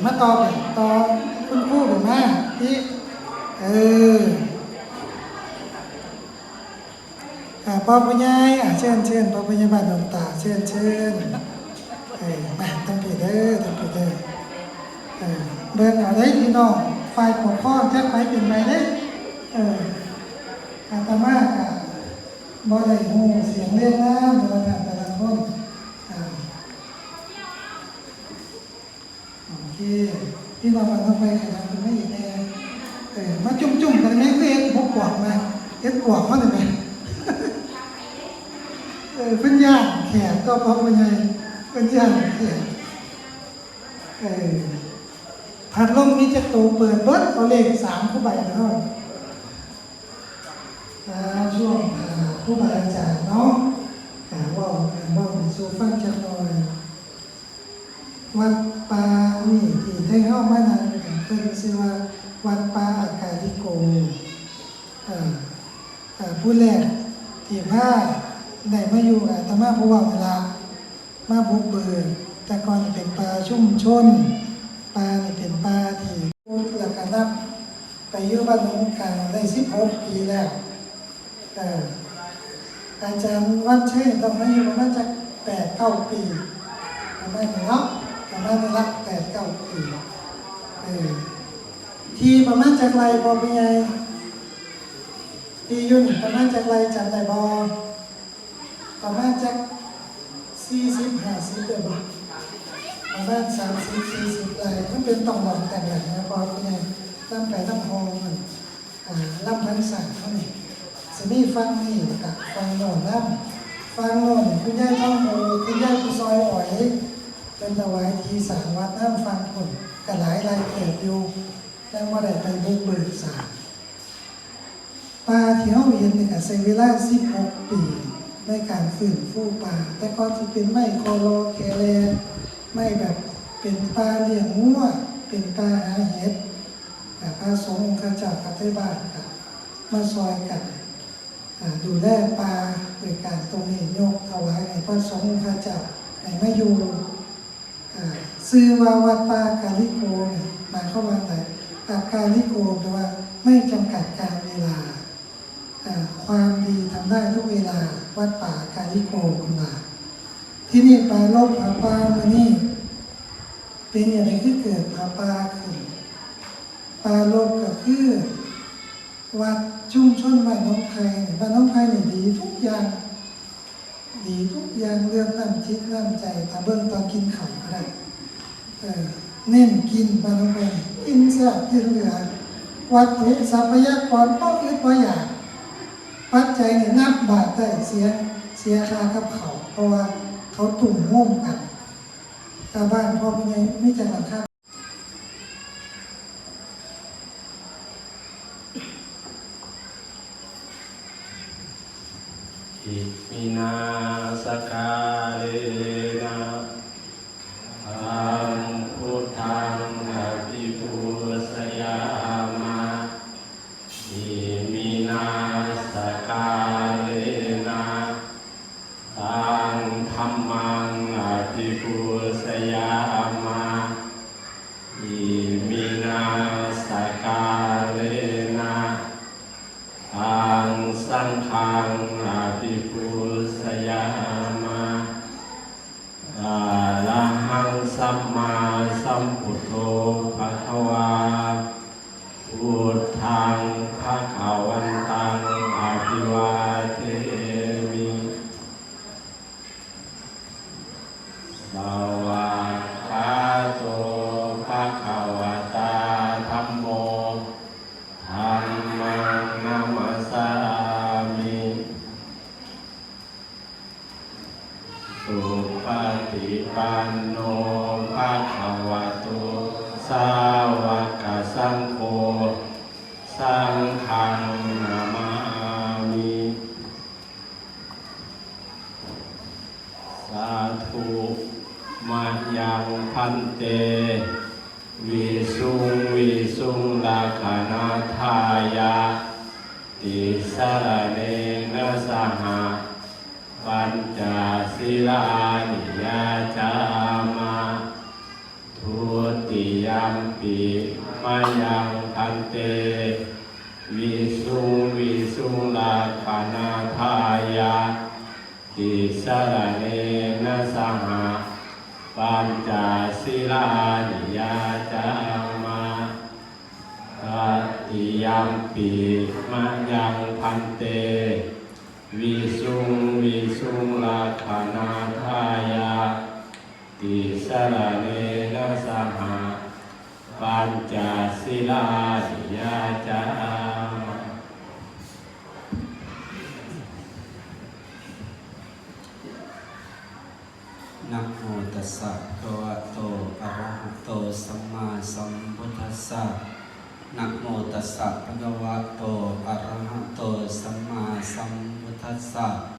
ມາຕໍ່ ຕໍ່ຄຸນຄູຂຶ້ນມາຕິ ເອີ ອ່າ ພໍ່ຜູ້ໃຫຍ່ ອ່າ ເຊີນ ເຊີນ ພໍ່ຜູ້ໃຫຍ່ບ້ານດົງຕາ ເຊີນ ເຊີນ ເອີ ມາທາງພີ້ເດີ ທາງພີ້ເດີ ເອີ ເບິ່ງເອົາເດ້ພີ່ນ້ອງ ຝ່າຍປົກຄອງຈັກໃຜເປັນໃຜເດ້ ເອີ ອາດຕະມາກະບໍ່ໄດ້ຮູ້ສຽງລຽນນາມແຕ່ລະທ່ານແຕ່ລະຄົນ ອ່າ ໂອເຄ ພີ່ນ້ອງບ້ານເຮົາໄປຂະຫຍັບຂຶ້ນມາອີກແດ່ ເອີ ມາຈຸ້ມໆກັນແມ່ ຄືເຮັດບໍ່ກວາກມາ ເຮັດກວາກມາໄດ້ແມ່ ເອີ ເພິ່ນຢ້ານແຂກ ກໍເພາະວ່າໃຫຍ່ ເພິ່ນຢ້ານແຂກ ເອີ ພັດລົມມີຈັກໂຕ ເປີດເບິດ ເອົາເລກສາມຄູໃບເນາະ ອ່າ ຊ່ວງ ອ່າ ຄູບາອາຈານເນາະ ກະເວົ້າ ເວົ້າສູ່ຟັງຈັກໜ່ອຍ. ວັດປ່ານີ້ທີ່ໄທເຮົາມານັ່ງກັນ ເພິ່ນຊື່ວ່າວັດປ່າອາກາລິໂກ ເອີ ເອີ ຜູ້ແລກທີ່ພາໄດ້ມາຢູ່ ອາດຕະມາຜູ້ເວົ້ານີ້ລະ ມາບຸກເບີກ ແຕ່ກ່ອນນີ້ເປັນປ່າຊຸມຊົນ ປ່ານີ້ເປັນປ່າທີ່ ແລ້ວກະນັບໄປຢູ່ວັດໜອງກາງໄດ້ສິບຫົກປີແລ້ວ. ເອີ ອາຈານວັນເຊີຍຕ້ອງມາຢູ່ປະມານຈັກແປດເກົ້າປີ ປະມານນີ້ເນາະ ປະມານນີ້ລະ ແປດເກົ້າປີ ເອີ ທີ່ປະມານຈັກໄຮ່ພໍ່ຜູ້ໃຫຍ່? ທີ່ຢູ່ນີ້ປະມານຈັກໄຮ່ ຈຳໄດ້ບໍ່? ປະມານຈັກສີ່ສິບຫ້າສິບໄດ້ບໍ່? ປະມານສາມສິບສີ່ສິບໄຮ່ ມັນເປັນຕ່ອງຫຼອງແຕ່ງແຫຼງນະ ເພາະວ່າຜູ້ໃຫຍ່ນຳໄປນຳຮອງນັ້ນ ອ່າ ລຳພັນສາເຮົານີ້ ຊິມີຝັ່ງນີ້ ແລ້ວກະຝັ່ງໂນ້ນນຳ ຝັ່ງໂນ້ນນີ້ ຄຸນຍາຍທອງໂອ ຄຸນຍາຍຜູ້ຊ່ອຍອອຍ ເພິ່ນຖວາຍທີ່ສ້າງວັດນຳ ຝັ່ງພຸ້ນກະຫຼາຍໄຮ່ເຕີບຢູ່ ຍັງບໍ່ໄດ້ໄປບຸກເບີກສ້າງ. ປ່າທີ່ເຮົາເຫັນນີ້ກະໃຊ້ເວລາສິບຫົກປີໃນການຟື້ນຟູປ່າ ແຕ່ກ່ອນຊິເປັນໄມ້ຄໍລໍແຄແລ ໄມ້ແບບເປັນປ່າລ້ຽງງົວ ເປັນປ່າຫາເຫັດ ກະພະສົງຂະເຈົ້າກັບໄທບ້ານກະມາຊ່ອຍກັນ ອ່າ ດູແລປ່າ ໂດຍການຕົງນີ້ຍົກຖວາຍໃຫ້ພະສົງຂະເຈົ້າໃຫ້ມາຢູ່ ອ່າ ຊື່ວ່າວັດປ່າອາກາລິໂກນີ້ ໝາຍຄວາມວ່າຈັ່ງໃດ? ອາກາລິໂກແປວ່າໄມ່ຈຳກັດການເວລາ ອ່າ ຄວາມດີທຳໄດ້ທຸກເວລາ ວັດປ່າອາກາລິໂກເພິ່ນວ່າ. ທີນີ້ປາລົບຜ້າປ່າມື້ນີ້ ເປັນຫຍັງໃດຄືເກີດຜ້າປ່າຂຶ້ນ? ປາລົບກໍຄືວັດຊຸມຊົນບ້ານໜອງໄຜ່ ບ້ານໜອງໄຜ່ນີ້ດີທຸກຢ່າງ ດີທຸກຢ່າງ ເລື່ອງນ້ຳຈິດນ້ຳໃຈ ຖ້າເບິ່ງຕອນກິນເຂົ້າກໍໄດ້ ເອີ ເນັ້ນກິນ ບ້ານໜອງໄຜ່ກິນແຊບກິນເຫຼືອ ວັດຖຸຊັບພະຍາກອນບໍ່ອຶດບໍ່ຢາກ ປັດໄຈນີ້ນັບບາດໄດ້ ເສຍ ເສຍຄ່າກັບເຂົ້າ ເພາະວ່າເຂົາຕຸ້ມໂຮມກັນ ແຕ່ບ້ານພໍ່ແມ່ໃຫຍ່ມີຈັກຫຼັງຄາ? ອິມິນາສະກາເລນະ ທັງພຸດທັງອະພິປູຊະຍາມະ ອິມິນາສະກາເລນະ ທັງທຳມັງອະພິປູຊະຍາມະ ອິມິນາສະກາເລນະ ທັງສັງຄັງອະພິປູຊະຍາມະ ອະລະຫັງສຳມາສຳພຸດໂທ ພະຄະວາ ພຸດທັງພະຄະວັນຕັງ ອະພິວາເທມິ ສະຫວາກຂາໂຕ ພະຄະວະຕາ ທຳໂມ ທຳມັງ ນະມັດສາມິ ສຸປະຕິປັນໂນ ພະຄະວະໂຕ ສາວະກະສັງໂຄ ສັງຄັງ ນະມາມິ ສາທຸ ມະຍັງ ພັນເຕ ວິສຸງ ວິສຸງ ລັກຂະນະທາຍະ ຕິສະລະເນນະ ສະຫະ ປັນຈະສີລານິ ຍາຈາມະ ທຸດ ติยัมปิมะยัง ภันเต วิสุง วิสุง รักขะณาทายะ ติสะระเณนะสะหะ ปัญจสีลานิยาจามะ. ตะติยัมปิมะยัง ภันเต วิสุง วิสุง รักขะณาทายะ ติสะระเณนะสะหะ ปัญจสีลานิยาจามะ. นะโมตัสสะ ภะคะวะโต อะระหะโต สัมมาสัมพุทธัสสะ นะโมตัสสะ ภะคะวะโต อะระหะโต สัมมาสัมพุทธัสสะ.